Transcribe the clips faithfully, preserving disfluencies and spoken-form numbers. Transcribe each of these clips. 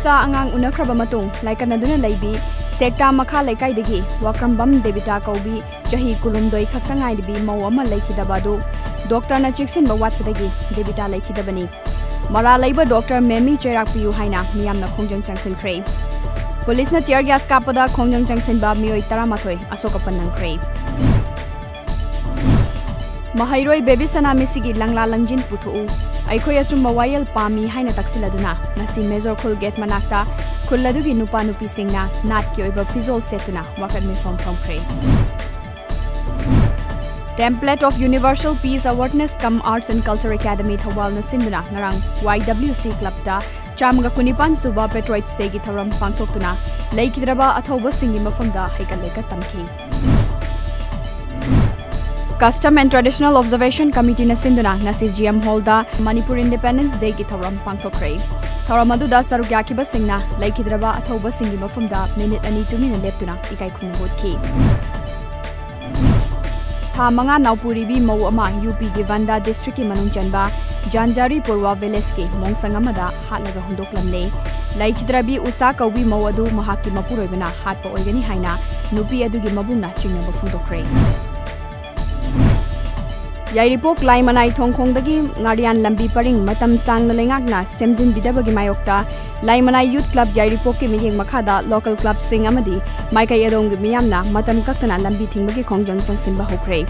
ꯆꯥ ꯑꯉꯥꯡ ꯎꯅꯈ꯭ꯔꯕ ꯃꯇꯨꯡ ꯂꯥꯏꯀꯠꯅꯗꯨꯅ ꯂꯩꯕꯤ ꯁꯦꯛꯇꯥ ꯃꯈꯥ ꯂꯩꯀꯥꯏꯗꯒꯤ ꯋꯥꯀ꯭ꯔꯝꯕꯝ ꯗꯦꯕꯤꯇꯥ ꯀꯧꯕꯤ ꯆꯍꯤ ꯀꯨꯟꯍꯨꯝꯗꯣꯏ ꯈꯛꯇ ꯉꯥꯏꯔꯤꯕꯤ ꯃꯧ ꯑꯃ ꯂꯩꯈꯤꯗꯕ ꯑꯗꯨ ꯗꯣꯛꯇꯔꯅ ꯆꯦꯛꯁꯤꯟꯕ ꯋꯥꯠꯄꯗꯒꯤ ꯗꯦꯕꯤꯇꯥ ꯂꯩꯈꯤꯗꯕꯅꯤ꯫ ꯃꯔꯥꯜ ꯂꯩꯕ ꯗꯣꯛꯇꯔ ꯃꯦꯝꯃꯤ ꯆꯩꯔꯥꯛꯄꯤꯌꯨ ꯍꯥꯏꯅ ꯃꯤꯌꯥꯝꯅ ꯈꯣꯡꯖꯪ ꯆꯪꯁꯤꯟꯈ꯭ꯔꯦ꯫ ꯄꯨꯂꯤꯁꯅ tear gas ꯀꯥꯞꯄꯗ ꯈꯣꯡꯖꯪ ꯆꯪꯁꯤꯟꯕ ꯃꯤꯑꯣꯏ ꯇꯔꯥꯃꯥꯊꯣꯏ ꯑꯁꯣꯛ ꯑꯄꯟ ꯅꯪꯈ꯭ꯔꯦ꯫ ꯃꯍꯩꯔꯣꯏ ꯕꯦꯕꯤ ꯁꯅꯥ ꯃꯤꯁꯤꯒꯤ ꯂꯪꯂꯥ ꯂꯪꯖꯤꯟ ꯄꯨꯊꯣꯛꯎ, ꯑꯩꯈꯣꯏ ꯑꯆꯨꯝꯕ ꯋꯥꯌꯦꯜ ꯄꯥꯝꯃꯤ ꯍꯥꯏꯅ ꯇꯛꯁꯤꯜꯂꯗꯨꯅ ꯉꯁꯤ ꯃꯦꯖꯣꯔ ꯈꯨꯜ ꯒꯦꯠ ꯃꯅꯥꯛꯇ ꯈꯨꯜ ꯑꯗꯨꯒꯤ ꯅꯨꯄꯥ ꯅꯨꯄꯤꯁꯤꯡꯅ ꯅꯥꯠꯀꯤ ꯑꯣꯏꯕ ꯐꯤꯖꯣꯜ ꯁꯦꯠꯇꯨꯅ ꯋꯥꯀꯠ ꯃꯤꯐꯝ ꯐꯝꯈ꯭ꯔꯦ꯫ Template of Universal Peace Awareness cum Arts and Culture Academy ꯊꯧꯕꯥꯜꯅ ꯁꯤꯟꯗꯨꯅ ꯉꯔꯥꯡ Y W C clubꯇ ꯆꯥꯝꯃꯒ ꯀꯨꯟꯅꯤꯄꯥꯟ ꯁꯨꯕ Patriots Dayꯒꯤ ꯊꯧꯔꯝ ꯄꯥꯡꯊꯣꯛꯇꯨꯅ ꯂꯩꯈꯤꯗ꯭ꯔꯕ ꯑꯊꯧꯕꯁꯤꯡꯒꯤ ꯃꯐꯝꯗ ꯍꯩꯀꯠ ꯂꯩꯀꯠ ꯇꯝꯈꯤ꯫ Custom and Traditional Observation Committeeꯅ ꯁꯤꯟꯗꯨꯅ ꯉꯁꯤ G M Hallꯗ Manipur Independence Dayꯒꯤ ꯊꯧꯔꯝ ꯄꯥꯡꯊꯣꯛꯈ꯭ꯔꯦ꯫ ꯊꯧꯔꯝ ꯑꯗꯨꯗ ꯁꯔꯨꯛ ꯌꯥꯈꯤꯕꯁꯤꯡꯅ ꯂꯩꯈꯤꯗ꯭ꯔꯕ ꯑꯊꯧꯕꯁꯤꯡꯒꯤ ꯃꯐꯝꯗ ꯃꯤꯅꯤꯠ ꯑꯅꯤ ꯇꯨꯃꯤꯟꯅ ꯂꯦꯞꯇꯨꯅ ꯏꯀꯥꯏ ꯈꯨꯝꯅꯕ ꯎꯠꯈꯤ꯫ ꯊꯥ ꯃꯉꯥ ꯅꯥꯎꯄꯨꯔꯤꯕꯤ ꯃꯧ ꯑꯃ UPꯒꯤ ꯕꯟꯗꯥ districtꯀꯤ ꯃꯅꯨꯡ ꯆꯟꯕ ꯖꯥꯟꯖꯥꯔꯤ ꯄꯨꯔꯋꯥ villageꯀꯤ ꯃꯣꯡꯁꯪ ꯑꯃꯗ ꯍꯥꯠꯂꯒ ꯍꯨꯟꯗꯣꯛꯂꯝꯂꯦ꯫ ꯂꯩꯈꯤꯗ꯭ꯔꯕꯤ ꯎꯁꯥ ꯀꯧꯕꯤ ꯃꯧ ꯑꯗꯨ ꯃꯍꯥꯛꯀꯤ ꯃꯄꯨꯔꯣꯏꯕꯅ ꯍꯥꯠꯄ ꯑꯣꯏꯒꯅꯤ ꯍꯥꯏꯅ ꯅꯨꯄꯤ ꯑꯗꯨꯒꯤ ꯃꯕꯨꯡꯅ ꯆꯤꯡꯅꯕ ꯐꯣꯡꯗꯣꯛꯈ꯭ꯔꯦ꯫ ꯌꯥꯏꯔꯤꯄꯣꯛ ꯂꯥꯏꯃꯅꯥꯏ ꯊꯣꯡꯈꯣꯡꯗꯒꯤ ꯉꯥꯔꯤꯌꯥꯟ ꯂꯝꯕꯤ ꯄꯔꯤꯡ ꯃꯇꯝ ꯁꯥꯡꯅ ꯂꯩꯉꯥꯛꯅ ꯁꯦꯝꯖꯤꯟꯕꯤꯗꯕꯒꯤ ꯃꯥꯌꯣꯛꯇ ꯂꯥꯏꯃꯅꯥꯏ Youth Club ꯌꯥꯏꯔꯤꯄꯣꯛꯀꯤ ꯃꯤꯠꯌꯦꯡ ꯃꯈꯥꯗ local clubꯁꯤꯡ ꯑꯃꯗꯤ ꯃꯥꯏꯀꯩ ꯑꯗꯣꯝꯒꯤ ꯃꯤꯌꯥꯝꯅ ꯃꯇꯝ ꯀꯛꯇꯅ ꯂꯝꯕꯤ ꯊꯤꯡꯕꯒꯤ ꯈꯣꯡꯖꯪ ꯆꯪꯁꯤꯟꯕ ꯍꯧꯈ꯭ꯔꯦ꯫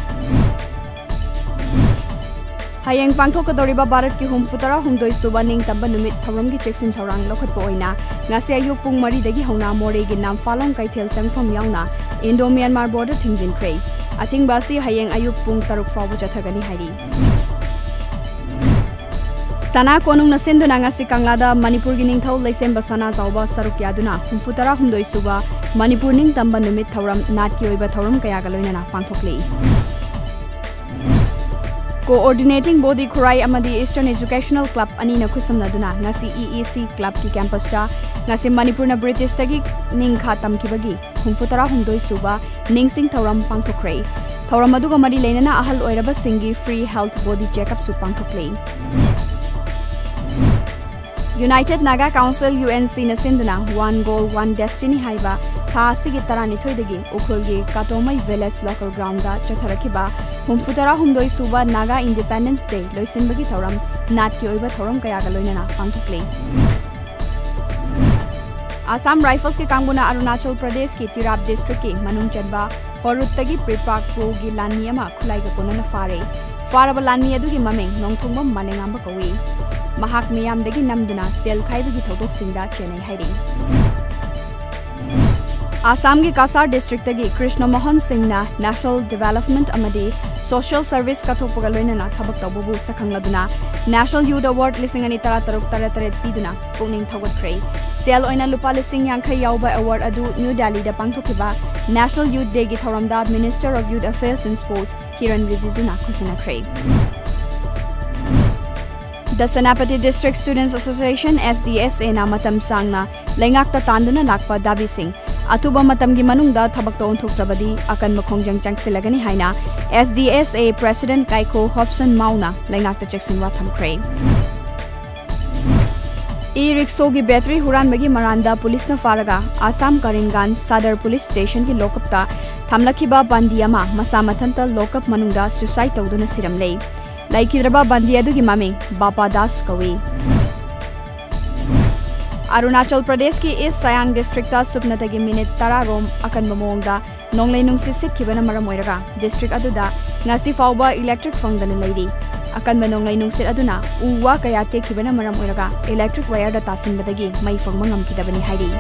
ꯍꯌꯦꯡ ꯄꯥꯡꯊꯣꯛꯀꯗꯧꯔꯤꯕ ꯚꯥꯔꯠꯀꯤ ꯍꯨꯝꯐꯨ ꯇꯔꯥꯍꯨꯝꯗꯣꯏ ꯁꯨꯕ ꯅꯤꯡꯇꯝꯕ ꯅꯨꯃꯤꯠ ꯊꯧꯔꯝꯒꯤ ꯆꯦꯛꯁꯤꯟ ꯊꯧꯔꯥꯡ ꯂꯧꯈꯠꯄ ꯑꯣꯏꯅ ꯉꯁꯤ ꯑꯌꯨꯛ ꯄꯨꯡ ꯃꯔꯤꯗꯒꯤ ꯍꯧꯅ ꯃꯣꯔꯦꯒꯤ ꯅꯥꯝꯐꯥꯂꯣꯡ ꯀꯩꯊꯦꯜ ꯆꯪꯐꯝ ꯌꯥꯎꯅ Indo Myanmar border ꯊꯤꯡꯖꯤꯟꯈ꯭ꯔꯦ꯫ ꯑꯊꯤꯡꯕ ꯑꯁꯤ ꯍꯌꯦꯡ ꯑꯌꯨꯛ ꯄꯨꯡ ꯇꯔꯨꯛ ꯐꯥꯎꯕ ꯆꯠꯊꯒꯅꯤ ꯍꯥꯏꯔꯤ꯫ ꯁꯅꯥ ꯀꯣꯅꯨꯡꯅ ꯁꯤꯟꯗꯨꯅ ꯉꯁꯤ ꯀꯪꯂꯥꯗ ꯃꯅꯤꯄꯨꯔꯒꯤ ꯅꯤꯡꯊꯧ ꯂꯩꯁꯦꯝꯕ ꯁꯅꯥꯖꯥꯎꯕ ꯁꯔꯨꯛ ꯌꯥꯗꯨꯅ ꯍꯨꯝꯐꯨ ꯇꯔꯥꯍꯨꯝꯗꯣꯏ ꯁꯨꯕ ꯃꯅꯤꯄꯨꯔ ꯅꯤꯡꯇꯝꯕ ꯅꯨꯃꯤꯠ ꯊꯧꯔꯝ ꯅꯥꯠꯀꯤ ꯑꯣꯏꯕ ꯊꯧꯔꯝ ꯀꯌꯥꯒ ꯂꯣꯏꯅꯅ ꯄꯥꯡꯊꯣꯛꯂꯤ꯫ Coordinating Body ꯈꯨꯔꯥꯏ ꯑꯃꯗꯤ Eastern Educational Club ꯑꯅꯤꯅ ꯈꯨꯠꯁꯝꯅꯗꯨꯅ ꯉꯁꯤ E E C clubꯀꯤ campusꯇ ꯉꯁꯤ ꯃꯅꯤꯄꯨꯔꯅ Britishꯇꯒꯤ ꯅꯤꯡꯈꯥ ꯇꯝꯈꯤꯕꯒꯤ ꯍꯨꯝꯐꯨ ꯇꯔꯥꯍꯨꯝꯗꯣꯏ ꯁꯨꯕ ꯅꯤꯡꯁꯤꯡ ꯊꯧꯔꯝ ꯄꯥꯡꯊꯣꯛꯈ꯭ꯔꯦ꯫ ꯊꯧꯔꯝ ꯑꯗꯨꯒ ꯃꯔꯤ ꯂꯩꯅꯅ ꯑꯍꯜ ꯑꯣꯏꯔꯕꯁꯤꯡꯒꯤ free health body checkupꯁꯨ ꯄꯥꯡꯊꯣꯛꯂꯦ꯫ United Naga Council, U N C ꯅ ꯁꯤꯟꯗꯨꯅ One Goal One Destiny ꯍꯥꯏꯕ ꯊꯥ ꯑꯁꯤꯒꯤ ꯇꯔꯥꯅꯤꯊꯣꯏꯗꯒꯤ ꯎꯈ꯭ꯔꯨꯜꯒꯤ ꯀꯥꯇꯣꯃꯩ Village Local Ground ꯗ ꯆꯠꯊꯔꯛꯈꯤꯕ ꯍꯨꯝꯐꯨ ꯇꯔꯥꯍꯨꯝꯗꯣꯏ ꯁꯨꯕ Naga Independence Day ꯂꯣꯏꯁꯤꯟꯕꯒꯤ ꯊꯧꯔꯝ ꯅꯥꯠꯀꯤ ꯑꯣꯏꯕ ꯊꯧꯔꯝ ꯀꯌꯥꯒ ꯂꯣꯏꯅꯅ ꯄꯥꯡꯊꯣꯛꯂꯤ꯫ Assam Rifles ꯀꯤ ꯀꯥꯡꯕꯨꯅ ꯑꯔꯨꯅꯥꯆꯜ ꯄ꯭ꯔꯗꯦꯁꯀꯤ ꯇꯤꯔꯥꯞ district ꯀꯤ ꯃꯅꯨꯡ ꯆꯟꯕ ꯍꯣꯔꯨꯠꯇꯒꯤ ꯄ꯭ꯔꯤꯄꯥꯛ ꯄ꯭ꯔꯣꯒꯤ ꯂꯥꯟꯃꯤ ꯑꯃ ꯈꯨꯠꯂꯥꯏꯒ ꯀꯣꯟꯅꯅ ꯐꯥꯔꯦ꯫ ꯐꯥꯔꯕ ꯂꯥꯟꯃꯤ ꯑꯗꯨꯒꯤ ꯃꯃꯤꯡ ꯅꯣꯡꯊꯣꯡꯕꯝ ꯃꯥꯂꯦꯉꯥꯝꯕ ꯀꯧꯏ꯫ ꯃꯍꯥꯛ ꯃꯤꯌꯥꯝꯗꯒꯤ ꯅꯝꯗꯨꯅ ꯁꯦꯜ ꯈꯥꯏꯕꯒꯤ ꯊꯧꯗꯣꯛꯁꯤꯡꯗ ꯆꯦꯟꯅꯩ ꯍꯥꯏꯔꯤ꯫ ꯑꯁꯥꯝꯒꯤ ꯀꯁꯥꯔ district ꯇꯒꯤ ꯀ꯭ꯔꯤꯁꯅ ꯃꯣꯍꯟ ꯁꯤꯡꯅ National Development ꯑꯃꯗꯤ Social Service ꯀꯠꯊꯣꯛꯄꯒ ꯂꯣꯏꯅꯅ ꯊꯕꯛ ꯇꯧꯕꯕꯨ ꯁꯛꯈꯪꯂꯗꯨꯅ National Youth Award ꯂꯤꯁꯤꯡ ꯑꯅꯤ ꯇꯔꯥꯇꯔꯨꯛ ꯇꯔꯦꯠ ꯇꯔꯦꯠ ꯄꯤꯗꯨꯅ ꯄꯨꯛꯅꯤꯡ ꯊꯧꯒꯠꯈ꯭ꯔꯦ꯫ ꯁꯦꯜ ꯑꯣꯏꯅ ꯂꯨꯄꯥ ꯂꯤꯁꯤꯡ ꯌꯥꯡꯈꯩ ꯌꯥꯎꯕ award ꯑꯗꯨ ꯅ꯭ꯌꯨ ꯗꯦꯜꯂꯤꯗ ꯄꯥꯡꯊꯣꯛꯈꯤꯕ National Youth Day ꯒꯤ ꯊꯧꯔꯝꯗ Minister of Youth Affairs and Sports Kiran ꯔꯤꯖꯤꯖꯨꯅ ꯈꯨꯠꯁꯤꯟꯅꯈ꯭ꯔꯦ꯫ The Senapati District Students Association, S D S A ꯅ ꯃꯇꯝ ꯁꯥꯡꯅ ꯂꯩꯉꯥꯛꯇ ꯇꯥꯟꯗꯨꯅ ꯂꯥꯛꯄ ꯗꯥꯕꯤꯁꯤꯡ ꯑꯊꯨꯕ ꯃꯇꯝꯒꯤ ꯃꯅꯨꯡꯗ ꯊꯕꯛꯇ ꯑꯣꯟꯊꯣꯛꯇ꯭ꯔꯕꯗꯤ ꯑꯀꯟꯕ ꯈꯣꯡꯖꯪ ꯆꯪꯁꯤꯜꯂꯒꯅꯤ ꯍꯥꯏꯅ S D S A President ꯀꯥꯏꯈꯣ ꯍꯣꯞꯁꯟ ꯃꯥꯎꯅ ꯂꯩꯉꯥꯛꯇ ꯆꯦꯛꯁꯤꯟꯋꯥ ꯊꯝꯈ꯭ꯔꯦ꯫ E-rickshaw ꯒꯤ battery ꯍꯨꯔꯥꯟꯕꯒꯤ ꯃꯔꯥꯟꯗ ꯄꯨꯂꯤꯁꯅ ꯐꯥꯔꯒ ꯑꯁꯥꯝ ꯀꯔꯤꯝꯒꯟꯖ ꯁꯗꯔ police station ꯒꯤ lockup ꯇ ꯊꯝꯂꯛꯈꯤꯕ ꯕꯟꯗꯤ ꯑꯃ ꯃꯁꯥ ꯃꯊꯟꯇ lockup ꯃꯅꯨꯡꯗ suicide ꯇꯧꯗꯨꯅ ꯁꯤꯔꯝꯂꯦ꯫ ꯂꯩꯈꯤꯗ꯭ꯔꯕ ꯕꯟꯗꯤ ꯑꯗꯨꯒꯤ ꯃꯃꯤꯡ ꯕꯥꯄꯥ ꯗꯥꯁ ꯀꯧꯏ꯫ ꯑꯔꯨꯅꯥꯆꯜ ꯄ꯭ꯔꯗꯦꯁꯀꯤ East Siang district ꯇ ꯁꯨꯞꯅꯇꯒꯤ minute ꯇꯔꯥ ꯔꯣꯝ ꯑꯀꯟꯕ ꯃꯑꯣꯡꯗ ꯅꯣꯡꯂꯩ ꯅꯨꯡꯁꯤꯠ ꯁꯤꯠꯈꯤꯕꯅ ꯃꯔꯝ ꯑꯣꯏꯔꯒ district ꯑꯗꯨꯗ ꯉꯁꯤ ꯐꯥꯎꯕ electric ꯐꯪꯗꯅ ꯂꯩꯔꯤ꯫ ꯑꯀꯟꯕ ꯅꯣꯡꯂꯩ ꯅꯨꯡꯁꯤꯠ ꯑꯗꯨꯅ ꯎ ꯋꯥ ꯀꯌꯥ ꯇꯦꯛꯈꯤꯕꯅ ꯃꯔꯝ ꯑꯣꯏꯔꯒ electric wire ꯗ ꯇꯥꯁꯤꯟꯕꯗꯒꯤ ꯃꯩ ꯐꯪꯕ ꯉꯝꯈꯤꯗꯕꯅꯤ ꯍꯥꯏꯔꯤ꯫